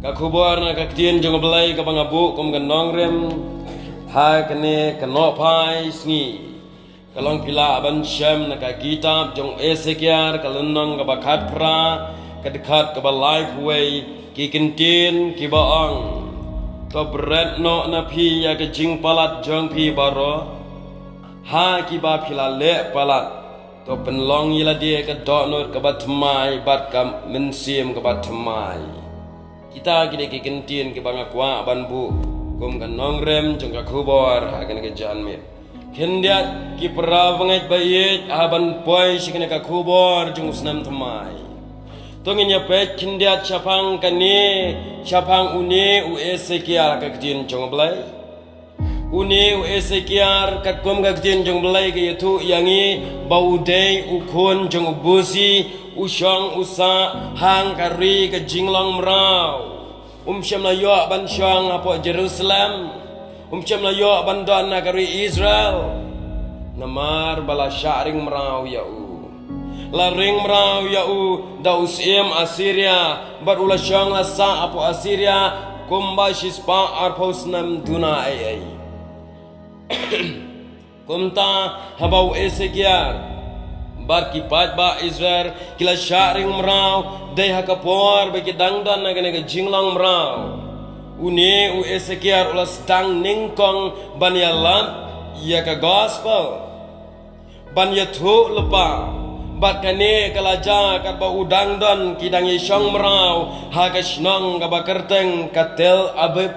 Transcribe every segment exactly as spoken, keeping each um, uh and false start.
Ka khubor na ka ktien jong U Blei kaba nga buh kum ka nongrim ha kane ka nohphai sngi ka long phi lah ban shem na ka kitab jong Esekiel ka lynnong kaba khatphra, ka dkhot kaba laiphew wei, ki kyntien kiba ong: To bret noh na phi ïa ka jingpalat jong phi baroh ha kiba phi la leh palat. To pynlong ïa lade ka dohnud kaba thymmai bad ka mynsiem kaba thymmai. Kita ki dei ki kyntien kiba nga kwah ban buh kum ka nongrim jong ka khubor ha kane ka janmiet. Khyndiat ki para bangeit ba ïeit, ha ban poi sha kane ka khubor jong u snem thymmai, to ngin ïa peit khyndiat shaphang kane, shaphang une u Esekiel, ka ktien jong U Blei. Une u Esekiel, katkum ka ktien jong U Blei ka ïathuh ïa ngi ba u dei u khun jong u Busi, u shong u sah hang ka ri ka jinglong mraw. Um shym la ïoh ban shong hapoh Jerusalem. Um shym la ïoh ban don ha ka ri Israel. Namar ba la shah ring mraw ïa u. La ring mraw ïa u da u syiem Assyria, bad u la shong la sah hapoh Assyria kumba shispah arphew snem duna ei ei. Kumta haba u Esekiel bad ki paidbah Israel ki la shah ring mraw, dei ha ka por ba ki dang don ha kane ka jinglong mraw, une u Esekiel u la sdang nyngkong ban ïalap ïa ka gospel, ban ïathuh lypa. Bad kane ka la jia katba u dang don, ki dang ïashong mraw ha ka shnong kaba kyrteng ka Tel Abib.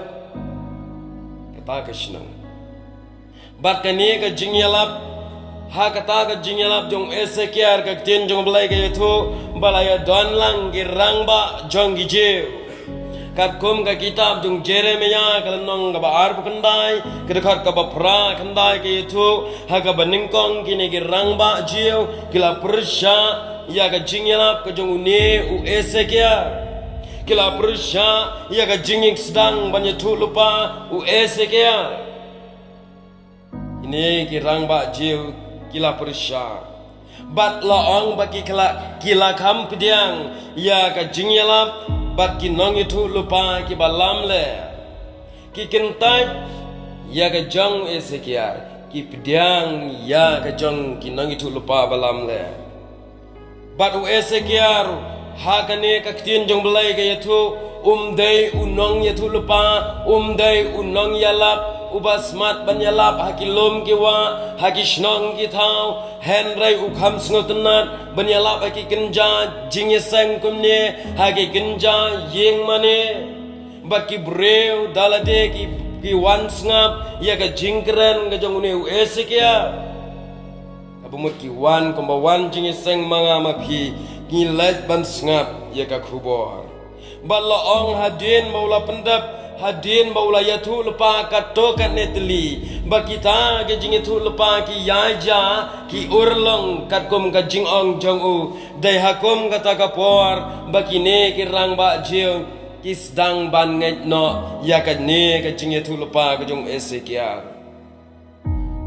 Kata ka shnong. Bad kane ka jingïalap, ha kata ka jingïalap jong Esekiel, ka ktien jong U Blei ka ïathuh ba la ïadon lang ki rangbah jong ki Jiw. Katkum ka kitab jong Jeremiah ka lynnong kaba arphew khyndai, ka dkhot kaba phra khyndai ka ïathuh, ha kaba nyngkong kine ki rangbah Jiw ki la pyrshah ïa ka jingïalap ka jong une u Esekiel. Ki la pyrshah ïa ka jingïasdang ban ïathuh lypa u Esekiel. Kine ki rangbah Jiw ki la pyrshah. Bad la ong ba ki kla, ki la kham pdiang ïa ka jingïalap bad ki nongïathuh lypa kiba lamler. Ki kyntait ïa ka jong Esekiel, ki pdiang ïa ka jong ki nongïathuh lypa ba lamler. Bad u Esekiel, ha kane ka ktien jong U Blei ka ïathuh, um dei u nongïathuh lypa, um dei u nongïalap uba smat ban ïalap ha ki lum ki wah, ha ki shnong ki thaw, hynrei u kham sngewtynnat ban ïalap ha ki kynja jingïaseng kumne, ha ki kynja ïing mane. Bad ki briew da lade ki, ki wan sngap ïa ka jingkren ka jong une u Esekiel. Kaba mut ki wan kumba wan jingïaseng ma nga ma phi, ngi leit ban sngap ïa ka khubor. Bad la ong hadien ba u la pyndep, hadien ba u la ïathuh lypa katto katne tylli, ba kita ki jingïathuh lypa ki ïaid ïa ki urlong katkum ka jingong jong u. Dei ha kum kata ka por ba kine ki rangbah Jiw ki sdang ban ngeit noh ïa kane ka jingïathuh lypa ka jong Esekiel.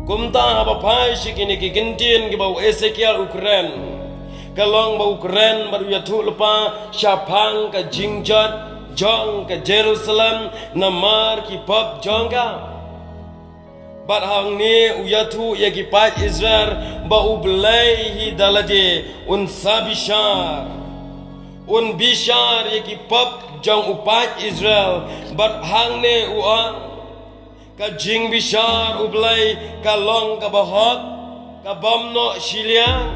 Kumta haba phai sha kine ki kyntien kiba u Esekiel u kren, ka long ba u kren bad u ïathuh lypa shaphang ka jingjot jong ka Jerusalem namar ki pop jong ka. Bad hangne u ïathuh ïa ki paid Israel ba U Blei hi da lade un sa bishar, un bishar ïa ki pop jong u paid Israel. Bad hangne u ong, ka jingbishar U Blei ka long kaba hok, ka bym noh shiliang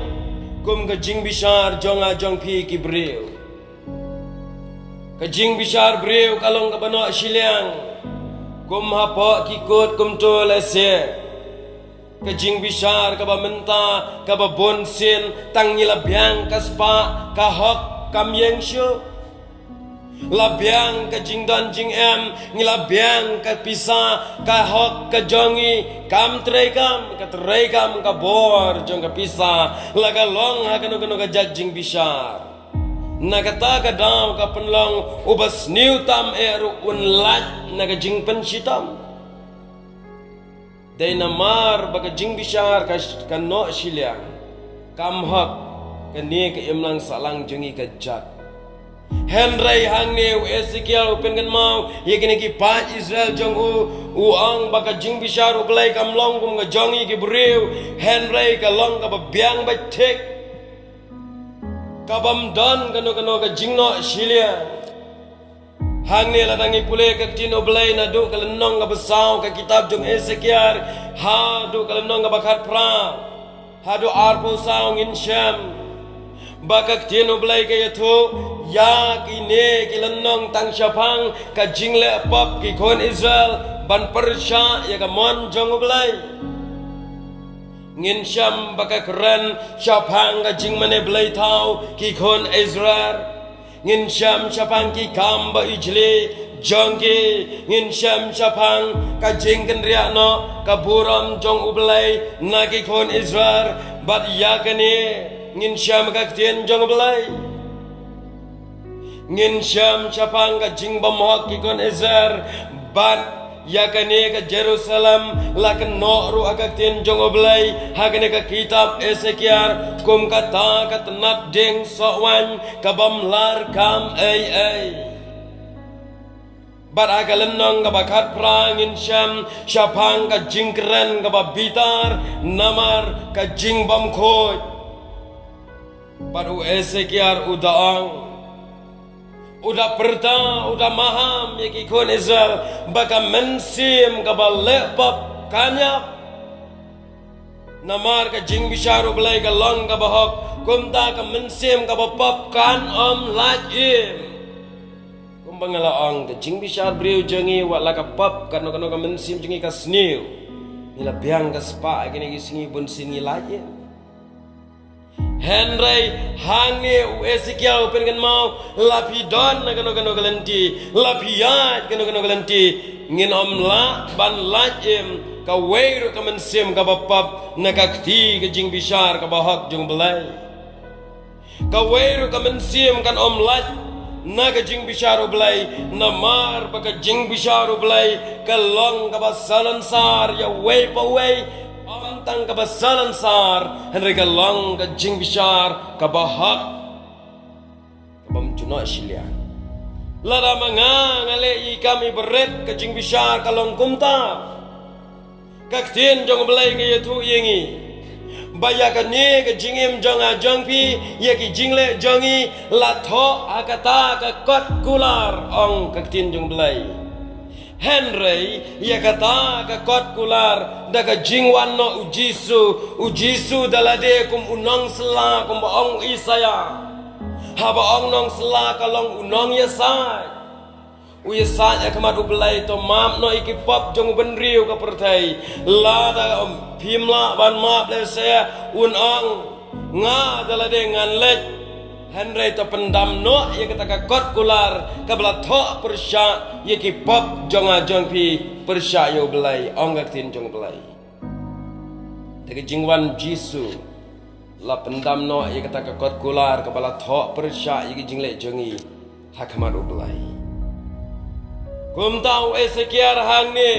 kum ka jingbishar jong nga jong phi ki briew. Ka jingbishar briew ka long kaba noh shiliang kum hapoh ki kut kumto lehse. Ka jingbishar kaba mynta kaba bun sien, tang ngi la biang ka spah, ka hok kam ïeng shuh. La biang ka jingdon jingem, ngi la biang ka pisa, ka hok ka jong ngi kam treikam, ka treikam ka bor jong ka pisa. La ka long ha kano kano ka jait jingbishar. Na kata ka daw ka pynlong uba sniew tam eh ruh un lait na ka jingpynshitom. Dei namar ba ka jingbishar ka, ka noh shiliang, kam hok, kane ka imlang sahlang jong ngi ka jot. Hynrei hangne u Esekiel u pynkynmaw ïa kine ki paid Israel jong u, u ong ba ka jingbishar U Blei kam long kum ka jong ngi ki briew, hynrei ka long kaba biang beit thik, kabym don kano kano ka jingnoh shiliang. Hangne lada ngi pule ka ktien U Blei naduh ka lynnong kaba saw ka kitab jong Esekiel haduh ka lynnong kaba khatphra haduh arphew saw, ngin shem ba ka ktien U Blei ka ïathuh ïa kine ki lynnong tang shaphang ka jingleh pop ki khun Israel ban pyrshah ïa ka mon jong U Blei. Ngin shem ba ka kren shaphang ka jingmane blei thaw ki khun Israel. Ngin shem shaphang ki kam ba ijli jong ki. Ngin shem shaphang ka jingkynriah noh ka burom jong U Blei na ki khun Israel. Bad ïa kane ngin shem ka ktien jong U Blei. Ngin shem shaphang ka jingbymhok ki khun Israel. Bad ïa kane ka Jerusalem la kynnoh ruh ha ka ktien jong U Blei ha kane ka kitab Esekiel kum kata ka tnat dieng soh waiñ kabym lah kam ei ei. Bad ha ka lynnong kaba khatphra ngin shem shaphang ka jingkren kaba bitar namar ka jingbymkhuid. Bad u Esekiel u da ong, u da pyrta, u da maham ïa ki khun Israel ba ka mynsiem kaba leh pop kan ïap. Namar ka jingbishar U Blei ka long kaba hok, kumta ka mynsiem kaba pop kan ym lait im. Kumba nga la ong, ka jingbishar briew jong ngi wat la ka pop kano kano, ka mynsiem jong ngi ka sniew, ngi la biang ka spah ha kine ki sngi bun sien ngi lait im. Hynrei hangne u Esekiel u pynkynmaw, la phi don na kano kano ka lynti, la phi ïaid kano kano ka lynti, ngin ym lah ban lait im kawei ruh ka mynsiem kaba pop na ka kti ka jingbishar kaba hok jong U Blei. Kawei ruh ka mynsiem kan ym lait na ka jingbishar U Blei, namar ba ka jingbishar U Blei ka long kaba salonsar ïa uwei pa uwei, ym tang kaba salonsar, hynrei ka long ka jingbishar kaba hok, kabym ju noh shiliang. Lada ma nga nga leh i kam i barit, ka jingbishar ka long kumta. Ka ktien jong U Blei ka ïathuh ïa ngi ba ïa kane ka jingim jong nga jong phi, ïa ki jingleh jong ngi la thoh ha kata ka kot kular, ong ka ktien jong U Blei. Hynrei ïa kata ka kot kular da ka jingwan noh U Jisu, U Jisu da lade kum u nongsla, kumba ong u Isaïah. Haba ong nongsla ka long u nongïasaid. U ïasaid ha khmat U Blei, to map noh ïa ki pop jong u bynriew ka pyrthei. Lada phim lah ban map lehse un ong, nga da lade ngan leit. Hynrei to pyndam noh ïa kata ka kot kular kaba la thoh pyrshah ïa ki pop jong nga jong phi, pyrshah ïa U Blei, ong ka ktien jong U Blei. Da ka jingwan Jisu la pyndam noh ïa kata ka kot kular kaba la thoh pyrshah ïa ki jingleh jong ngi ha khmat U Blei. Kumta u Esekiel hangne,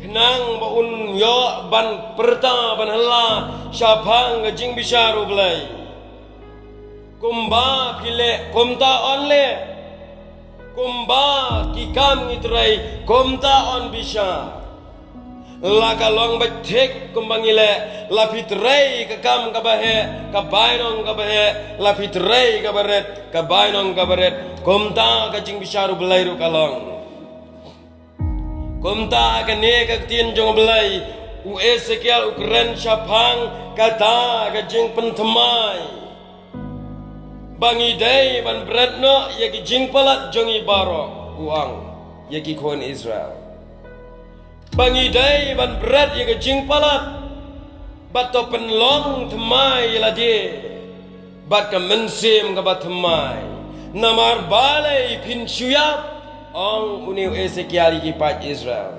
khnang ba un ïoh ban pyrta ban hylla shaphang ka jingbishar U Blei. Kumba phi leh kumta yn leh, kumba ki kam ngi trei kumta yn bishar. La ka long beit thik kumba ngi leh, la phi trei ka kam kaba heh, ka bainong kaba heh, la phi trei kaba rit, ka bainong kaba rit. Kumta ka jingbishar U Blei ruh ka long. Kumta kane ka ktien jong U Blei, u Esekiel u kren shaphang kata ka jingpynthymmai. Ba ngi dei ban bret noh ïa ki jingpalat jong ngi baroh, u ong ïa ki khun Israel. Ba ngi dei ban bret ïa ki jingpalat, bad to pynlong thymmai ïa lade bad ka mynsiem kaba thymmai. Namar balei phin shu ïap, ong une u Esekiel ïa ki paid Israel.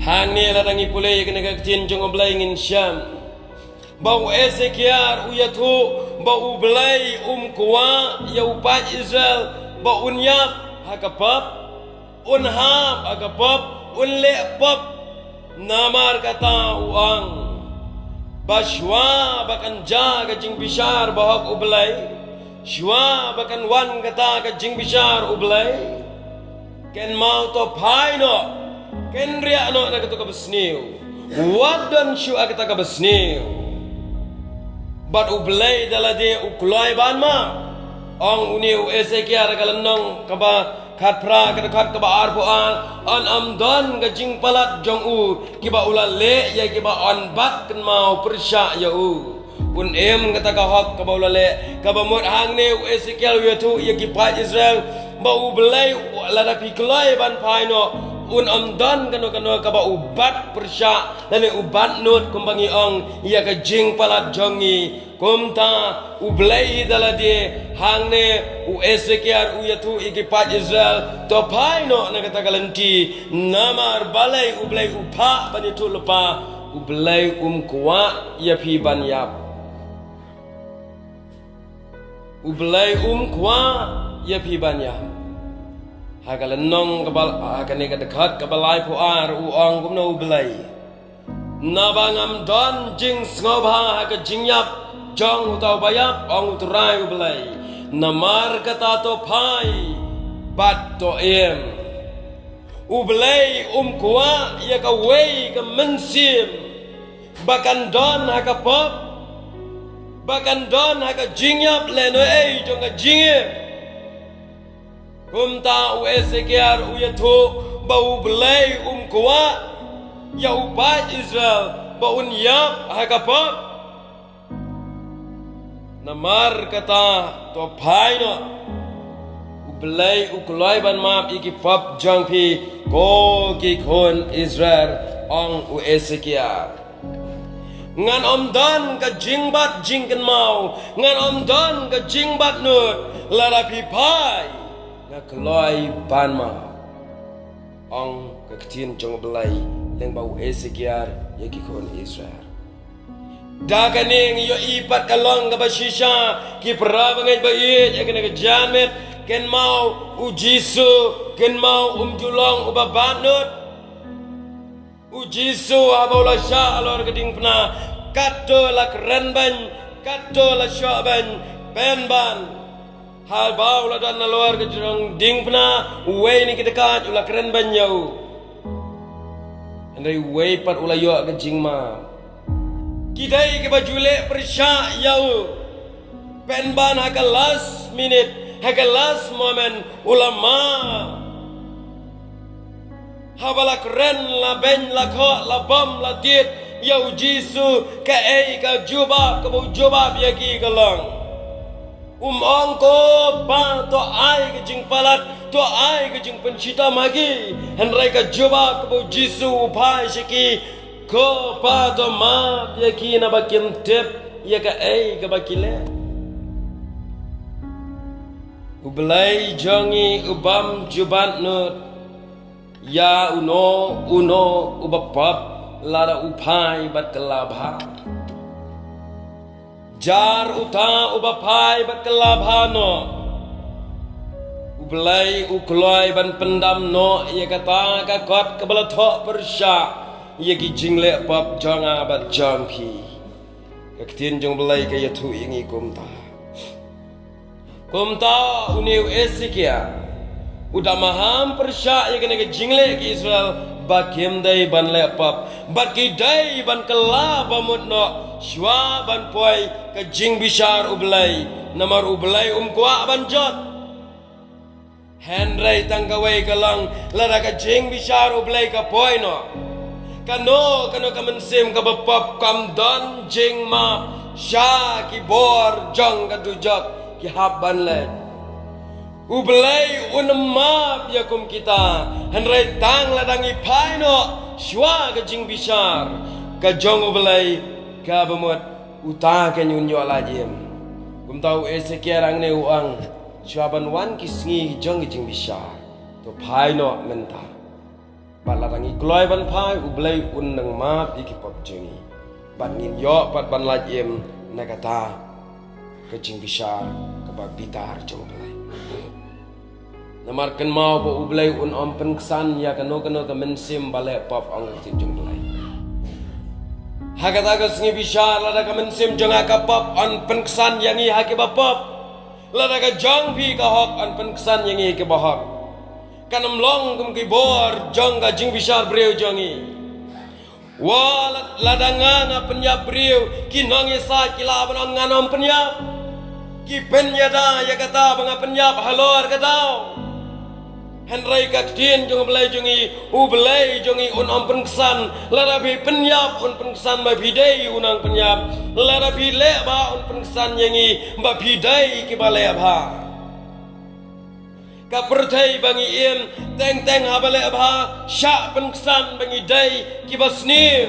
Hangne lada ngi pule ïa kane ka ktien jong U Blei ngin shem ba u Esekiel u ïathuh ba U Blei um kwah ïa u paid Israel ba un ïap ha ka pap, un hap ha ka pap, un leh pap. Namar kata u ong ba shuwa ba kan jia ka jingbishar bahok U Blei, Shuwa ba kan wan kata ka jingbishar U Blei, kynmaw to phai noh, kynriah noh na kato kaba sniew, wat don shuh ha kata kaba sniew. Bad U Blei da lade u kloi ban map. Ong une u Esekiel ha ka lynnong kaba khatphra, ka dkhot kaba arphew ar, yn ym don ka jingpalat jong u kiba u la leh ïa kiba yn bat kynmaw pyrshah ïa u. Un im kata ka hok kaba u la leh, kaba mut hangne u Esekiel u ïathuh ïa ki paid Israel ba U Blei, lada phi kloi ban phai noh, un ym don kano kano kaba u bat pyrshah lane u bat nud kumba ngi ong ïa ka jingpalat jong ngi. Kumta U Blei da lade hangne u Esekiel u ïathuh ïa ki paid Israel, to phai noh na kata ka lynti, namar balei U Blei u phah ban ïathuh lypa, U Blei um kwah ïa phi ban ïap. U Blei um kwah ïa phi ban ïap. Ha ka lynnong kaba, ha kane ka dkhot kaba laiphew ar u ong kumno U Blei. Naba ngam don jingsngewbha ha ka jingïap jong uta uba ïap, ong U Trai U Blei. Namar kata to phai bad to im. U Blei um kwah ïa kawei ka mynsiem ba kan don ha ka pop, ba kan don ha ka jingïap lane ei jong ka jingim. Kumta u Esekiel u ïathuh ba U Blei um kwah ïa u paid Israel ba un ïap ha ka pop. Namar kata to phai noh. U Blei u kloi ban map ïa ki pop jong phi, ko ki khun Israel, ong u Esekiel. Ngan ym don ka jingbat jingkynmaw, ngan ym don ka jingbat nud, lada phi phai, nga kloi ban map, ong ka ktien jong U Blei lyngba u Esekiel ïa ki khun Israel. Da kane ngi ïohi pat ka long kaba shisha, ki para bangeit ba ïeit ïa kane ka janmiet, kynmaw u Jisu, kynmaw um ju long uba bat nud. U Jisu haba u la shah halor ka diengphna, katto la kren beiñ, katto la shoh beiñ, pynban haba u la don halor ka jrong diengphna, uwei na ki dkhot u la kren beiñ ïa u. Hynrei uwei pat u la ïoh ka jingmap. Ki dei kiba ju leh pyrshah ïa u. Pynban ha ka last minute, ha ka last moment, u la map. Haba la kren, la beiñ, la khoh, la bom, la tied ïa u Jisu, kaei ka jubab kaba u jubab ïa ki ka long. Um ong, ko Pa, to ai ka jingpalat, to ai ka jingpynshitom ha ki. Hynrei ka jubab kaba u Jisu u phai sha ki, ko Pa, to map ïa ki naba kim tip ïa kaei kaba ki leh. U Blei jong ngi u bym ju bat nud ïa uno uno uba pop lada u phai bad kylla bha. Jar uta uba phai bad kylla bha noh, U Blei u kloi ban pyndam noh ïa kata ka kot kaba la thoh pyrshah ïa ki jingleh pop jong nga bad jong phi. Ka ktien jong U Blei ka ïathuh ïa ngi kumta. Kumta une u Hesekiah u da maham pyrshah ïa kane ka jingleh ki Israel ba kim dei ban leh pop, bad ki dei ban kylla bamut noh shuwa ban poi ka jingbishar U Blei, namar U Blei um kwah ban jot. Hynrei tang kawei ka long, lada ka jingbishar U Blei ka poi noh, kano kano ka mynsiem kaba pop kam don jingmap sha ki bor jong ka dujok ki hap ban leit. U Blei un map ïa kum kita, hynrei tang lada ngi phai noh shuwa ka jingbishar ka jong U Blei, kaba mut uta kan ïoh lait im. Kumta u Hesekiah hangne u ong, shuwa ban wan ki sngi jong ka jingbishar, to phai noh mynta. Bad lada ngi kloi ban phai, U Blei un nang map ïa ki pop jong ngi, bad ngin ïoh pat ban lait im na kata ka jingbishar kaba bitar jong U Blei. Namar kynmaw ba U Blei un ym pynksan ïa kano kano ka mynsiem ba leh pop, ong ka ktien jong U Blei. Ha kata ka sngi bishar, lada ka mynsiem jong nga ka pop yn pynksan ïa ngi ha kiba pop, Lada ka jong phi ka hok, yn pynksan ïa ngi kiba hok. Kan ym long kum ki bor jong ka jingbishar briew jong ngi. Wat lada nga nga pynïap briew, ki nongïasaid ki lah ban ong ngan ym pynïap. Ki pynïada ïa kata ba nga pynïap halor ka daw. Hynrei ka ktien jong U Blei jong ngi, U Blei jong ngi un ym pynksan. Lada phi pynïap un pynksan ba phi dei u nongpynïap. Lada phi leh bha un pynksan ïa ngi ba phi dei kiba leh bha. Ka pyrthei ba ngi im, teng teng haba leh bha, shah pynksan ba ngi dei kiba sniew.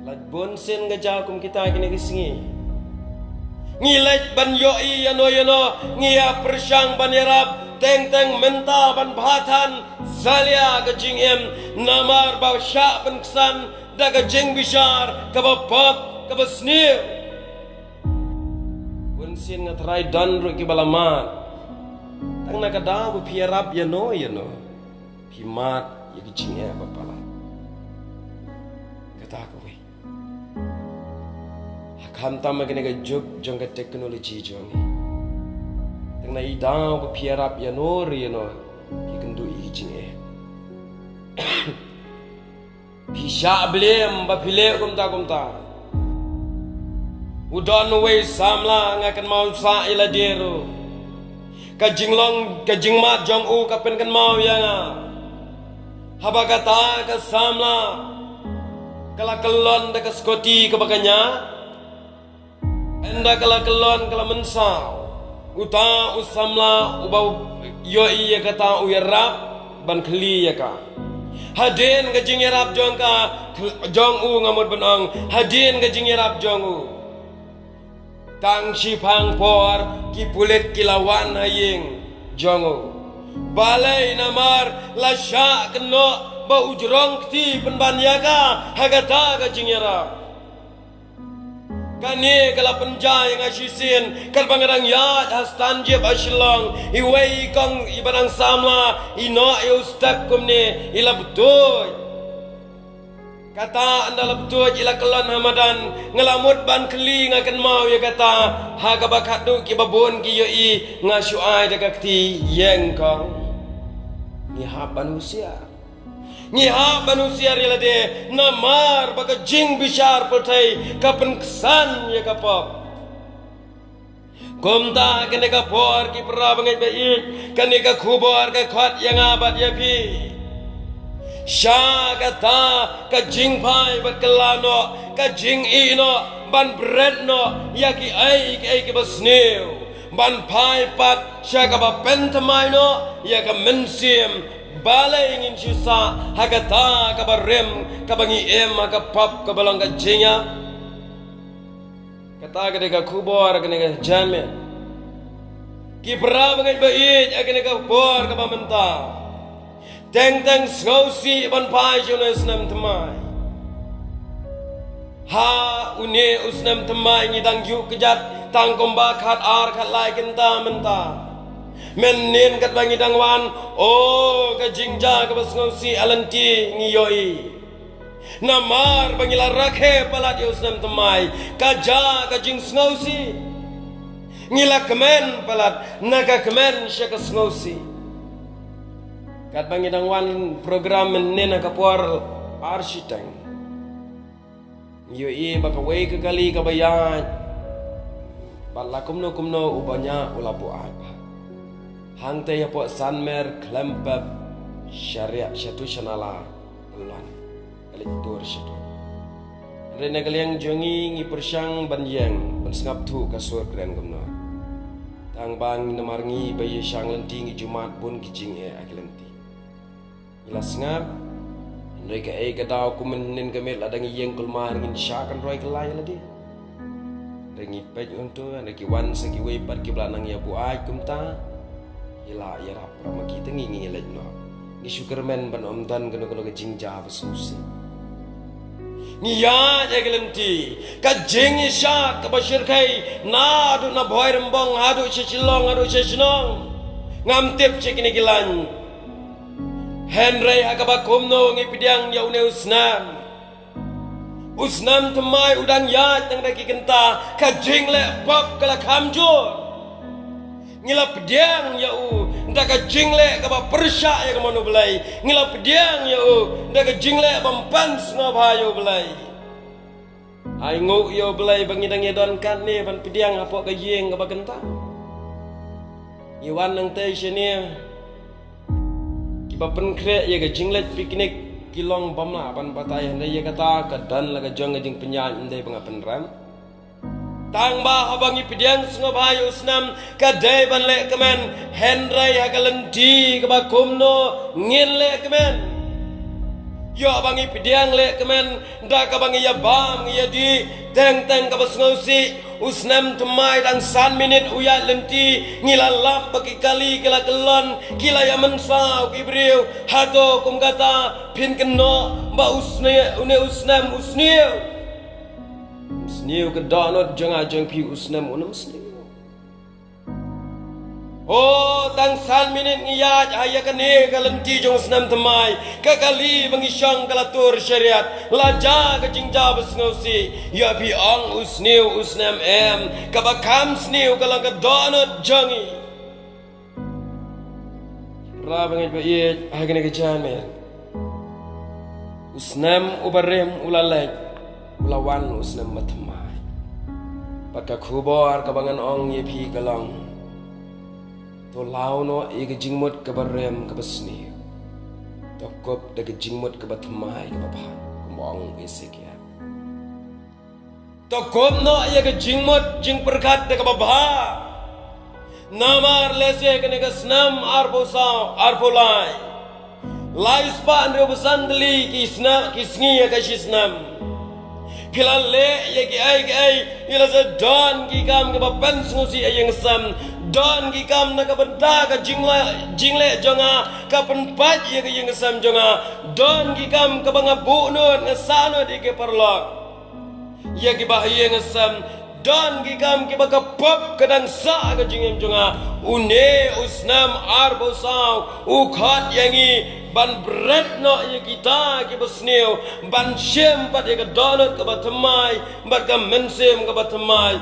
Lait bun sien ka jaw kum kita kine ki sngi. Ngi leit ban ïohi ïano ïano, ngi ïa pyrshang ban ïarap, teng teng mynta ban bha than, salia ka jingim, namar ba shah pynksan da ka jingbishar kaba pop, kaba sniew. Bun sien nga tharai don ruh kiba la mad. Tang na ka daw ba phi ïarap ïano ïano, phi mad ïa ki jingeh ba palat. Kata kawei. Ha khamtam ha kane ka juk jong ka technology jong ngi. Tang na i daw ba phi ïarap ïano re ïano, phi kynduh ïa ki jingeh. Phi shah blame ba phi leh kumta kumta. U don uwei samla nga kynmaw sah ïa lade ruh. Ka jinglong, ka jingmad jong u ka pynkynmaw ïa nga. Haba kata ka samla ka la kyllon da ka scooty kaba ka ñiah. Ynda ka la kyllon ka la mynsaw, uta u samla uba u ïohi ïa kata u ïarap ban khlieh ïa ka. Hadien ka jingïarap jong ka, jong u, nga mut ban ong, hadien ka jingïarap jong u, tang shiphang por ki pulit ki la wan ha ïing jong u. Balei? Namar la shah kynnoh ba u jrong kti pynban ïa ka ha kata ka jingïarap. Kane ka la pynjah ïa nga shisien, katba nga dang ïaid ha stand jeep ha Shillong, iwei i kong iba dang samla, i noh ïa u step kumne, i la btuid. Kata ynda la btuid, i la kyllon ha madan, nga la mut ban khlieh, nga kynmaw ïa kata, ha kaba khatduh kiba bun ki ïohi, nga shu ai da ka kti, ïeng kong. Ngi hap ban husiar. Ngi hap ban husiar ïa lade, namar ba ka jingbishar pyrthei ka pynksan ïa ka pop. Kumta kane ka por ki para bangeit ba ïeit, kane ka khubor ka khot ïa nga bad ïa phi. Sha kata ka jingphai bad kylla noh, ka jingïehnoh, ban bret noh ïa kiei kiei kiba sniew. Ban phai pat sha kaba pynthymmai noh ïa ka mynsiem, balei ngin shu sah ha kata kaba rim, kaba ngi im ha ka pop kaba long ka jingïap. Kata ka dei ka khubor kane ka janmiet. Ki para bangeit ba ïeit, ha kane ka por kaba mynta, teng teng sngewsih ban phai sha une u snem thymmai. Ha une u snem thymmai ngi dang ju kjat tang kumba khatar khatlai kynta mynta. Mynnin katba ngi dang wan, o, ka jingjia kaba sngewsih ha lynti ngi ïohi. Namar ba ngi la rakhe palat ïa u snem thymmai, ka jia ka jingsngewsih. Ngi la kmen palat na ka kmen sha ka sngewsih. Katba ngi dang wan program mynnin ha ka por ar shiteng, ngi ïohi ba kawei ka kali kaba ïaid, bad la kumno kumno u bniah u la buaid. Hangta ïa pok sanmer khlem pep, sha riak shatu sha nala, kyllon. Ka leit tur shatu. Hynrei na ka liang jong ngi, ngi pyrshang ban ïeng, ban sngap thuh ka sur kren kumno. Tang ba ngi, namar ngi ba ïashang lynti, ngi ju mad bun ki jingeh ha ki lynti. Ngi la sngap, hynrei kaei ka daw kum mynnin ka miet lada ngi ïeng kulmar ngin shah kynroi kylla ïa lade. Hynrei ngi peit kumto, hynrei ki wan sa kiwei pat kiba la nang ïa buaid kumta. Ngi la ïarap, ïarap ma ki, te ngi, ngi leit noh. Ngi shu kyrmen ban ym don kano kano ka jingjia ba sngewsih. Ngi ïaid ha ki lynti, ka jingïashad kaba shyrkhei, naduh na Bhoirymbong haduh sha Shillong haduh sha shnong. Ngam tip sha kine ki lain. Hynrei ha kaba kumno ngi pdiang ïa une u snem. U snem thymmai u dang ïaid tang da ki kynta, ka jingleh pop ka la kham jur. Ngi la pdiang ïa u da ka jingleh kaba pyrshah ïa ka mon U Blei. Ngi la pdiang ïa u da ka jingleh bym pan sngewbha ïa U Blei. Ai nguh ïa U Blei ba ngi dang ïa don katne ban pdiang hapoh ka ïing kaba kynta. Ngi wan nangtei shane, kiba pynkhreh ïa ka jingleit picnic ki long bym lah ban batai, hynrei ïa kata ka don la ka jong ka jingpynïaid, ym dei ba nga pynrem. Tang ba haba ngi pdiang sngewbha ïa u snem ka dei ban leh kmen, hynrei ha ka lynti kaba kumno ngin leh kmen. Ïoh ba ngi pdiang leh kmen da kaba ngi ïa bam ngi ïa dih, teng teng kaba sngewsih, u snem thymmai dang san minit u ïaid lynti, ngi la lap ba ki kali ki la kyllon, ki la ïa mynsaw ki briew. Hato kum kata phin kynnoh ba u sne-, une u snem u sniew? Sniew ka dohnud jong nga jong phi, u snem u nym sniew. O, tang san minit ngi ïaid ha ïa kane ka lynti jong u snem thymmai, ka kali ba ngi shong ka la tur shariat, la jia ka jingjia ba sngewsih. Ïa phi ong u sniew u snem, em, kaba kham sniew ka long ka dohnud jong ngi. Para bangeit ba ïeit, ha kane ka janmiet u snem uba rim u la leit, u la wan u snem ba thymmai. Bad ka khubor kaba ngan ong ïa phi ka long, to law noh ïa ka jingmut kaba rim kaba sniew, to kup da ka jingmut kaba thymmai kaba bha, kumba ong u Esekiel. To kup noh ïa ka jingmut jingpyrkhat da kaba bha. Namar lehse kane ka snem arphew saw, arphew lai, lai spah hynriew phew san tylli ki snem, ki sngi ha ka shi snem. Phi la leh ïa kiei kiei, ïa la sa don ki kam kiba pynsngewsih ha ïing ha sem. Don ki kam na ka bynta ka jingleh, jingleh jong nga, ka pynpait ïa ka ïing ha sem jong nga. Don ki kam kaba nga buh nud, nga sah nud ïa ki paralok, ïa kiba ha ïing ha sem. Don ki kam kiba ka pop ka dang sah ha ka jingim jong nga. Une u snem arphew saw u khot ïa ngi ban bret noh ïa kita kiba sniew, ban shim pat ïa ka dohnud kaba thymmai bad ka mynsiem kaba thymmai.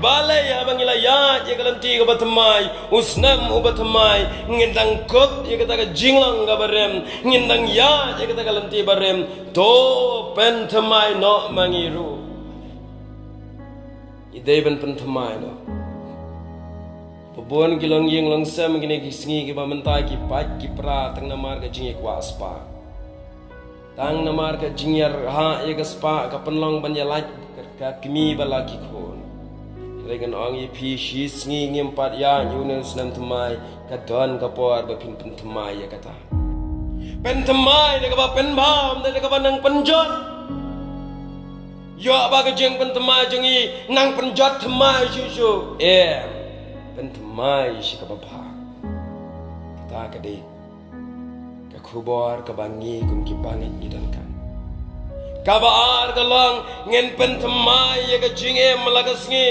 Balei haba ngi la ïaid ïa ka lynti kaba thymmai, u snem uba thymmai, ngin dang kup ïa kata ka jinglong kaba rim, ngin dang ïaid ïa kata ka lynti ba rim? To pynthymmai noh ma ngi ruh. Ngi dei ban pynthymmai noh. Ba bun ki longïing longsem kine ki sngi kiba mynta ki pait ki pra tang namar ka jingïakwah spah. Tang namar ka jingïarhah ïa ka spah ka pynlong ban ïalait ka, ka kmie bad la ki khun. Hynrei ngan ong ïa phi, shi sngi ngim pat ïaid ïa une u snem thymmai, ka don ka por ba phin pynthymmai ïa kata. Pynthymmai da kaba pynbha, ym dei da kaba nang pynjot. Ïoh ba ka jingpynthymmai jong ngi nang pynjot thymmai shuh shuh. Em, pynthymmai sha kaba bha. Kata ka dei ka khubor kaba ngi kum ki bangeit ngi donkam. Kaba ar ka long, ngin pynthymmai ïa ka jingim la ka sngi.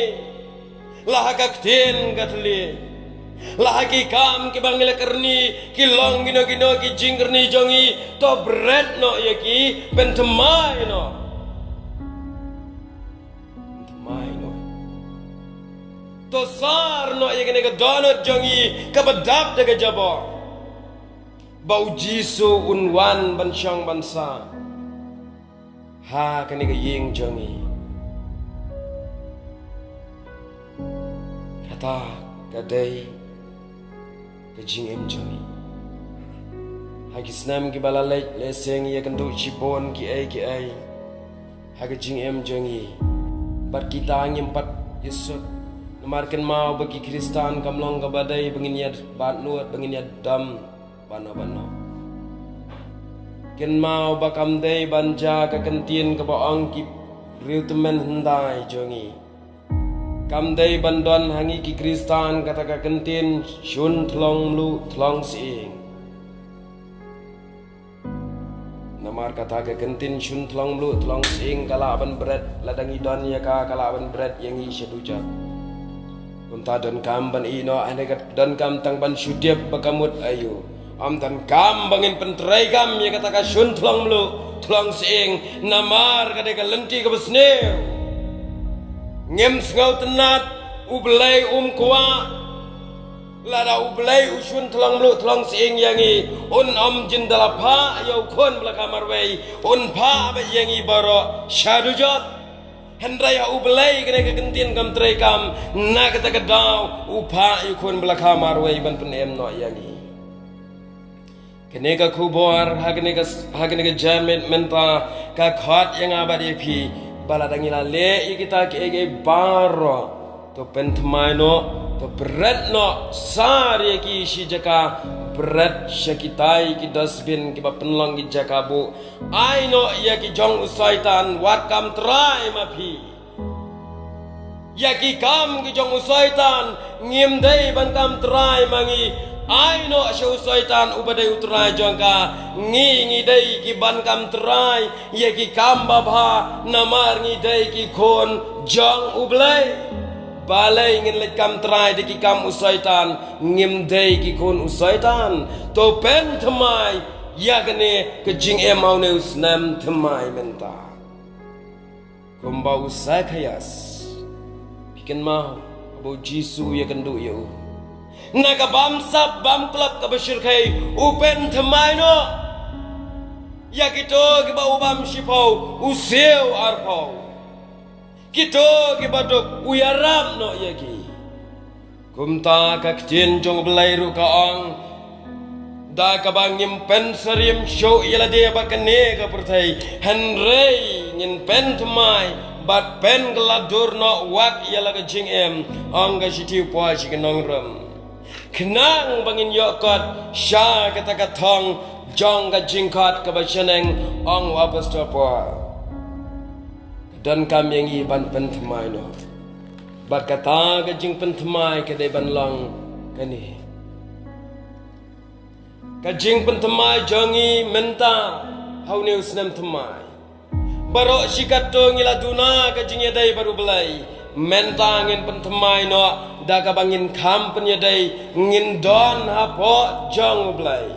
La ha ka ktien ka thylliej, la ha ki kam kiba ngi la kyrni, ki long kino kino ki jingkyrni jong ngi, to bret noh ïa ki, pynthymmai noh. Pynthymmai noh. To sar noh ïa kane ka dohnud jong ngi kaba dap da ka jabor, ba U Jisu un wan ban shong ban sah ha kane ka ïing jong ngi. Kata ka dei ka jingim jong ngi. Ha ki snem kiba la leit, lehse ngi ïakynduh shibun kiei kiei ha ka jingim jong ngi, bad kita ngim pat ïasuk. Namar kynmaw ba ki Khristan kam long kaba dei ba ngin ïabat nud, ba ngin ïadom bano bano. Kynmaw ba kam dei ban jia ka kyntien kaba ong ki briew tymmen hyndai jong ngi. Kam dei ban don ha ngi ki Khristan kata ka kyntien shun thlong mluh thlong sying. Namar kata ka kyntien shun thlong mluh thlong sying ka lah ban bret, lada ngi don ïa ka, ka lah ban bret ïa ngi sha dujok. Kumta donkam ban ïehnoh, hynrei ka donkam tang ban shu tip ba ka mut aïu. Ym donkam ba ngin pyntreikam ïa kata ka shun thlong mluh Tlong sying, namar ka dei ka lynti kaba sniew. Ngim sngewtynnat, U Blei um kwah. Lada U Blei u shun tlong mluh tlong sying ïa ngi, un ym jin da la phah ïa u khun ba la kha marwei, un phah beit ïa ngi baroh sha dujok. Hynrei ha U Blei kane ka kyntien kam trei kam, na kata ka daw u phah ïa u khun ba la kha marwei ban pynim noh ïa ngi. Kane ka khubor, ha kane ka, ha kane ka janmiet mynta, ka khot ïa nga bad ïa phi, ba lada ngi la leh ïa kita kiei kiei baroh, to pynthymmai noh, to bret noh, sar ïa ki shi jaka, bret sha kitai ki dustbin kiba pynlong ki jaka buh, ai noh ïa ki jong u Soitan, wat kam trai ma phi. Ïa ki kam ki jong u Soitan, ngim dei ban kam trai ma ngi. Ai noh sha u Soitan uba dei u trai jong ka. Ngi, ngi dei ki ban kam trai ïa ki kam babha, namar ngi dei ki khun jong U Blei. Balei ngin leit kam trai da ki kam u Soitan, ngim dei ki khun u Soitan. To pynthymmai ïa kane ka jingim ha une u snem thymmai mynta. Kumba u Sakhaios. Phi kynmaw, haba u Jisu u ïakynduh ïa u, na ka bamsap bamklop kaba shyrkhei, u pynthymmai noh ïa kito kiba u bam shiphew, u siew arphew. Kito kiba duk, u ïarap noh ïa ki. Kumta ka ktien jong U Blei ruh ka ong, da kaba ngim pynsyriem shuh ïa lade bad kane ka pyrthei, hynrei ngin pynthymmai bad pynkylla dur noh wat ïa la ka jingim, ong ka shithi u Paul sha ki nongrim. Khnang ba ngin ïoh kot sha kata ka thong jong ka jingkhot kaba shaneng, ong u apostol Paul. Donkam ïa ngi ban pynthymmai noh. Bad kata ka jingpynthymmai ka dei ban long kane. Ka jingpynthymmai jong ngi mynta ha une u snem thymmai. Baroh shi katto ngi la duna ka jingïadei bad U Blei. Mynta ngin pynthymmai noh da kaba ngin kham pynïadei, ngin don hapoh jong U Blei.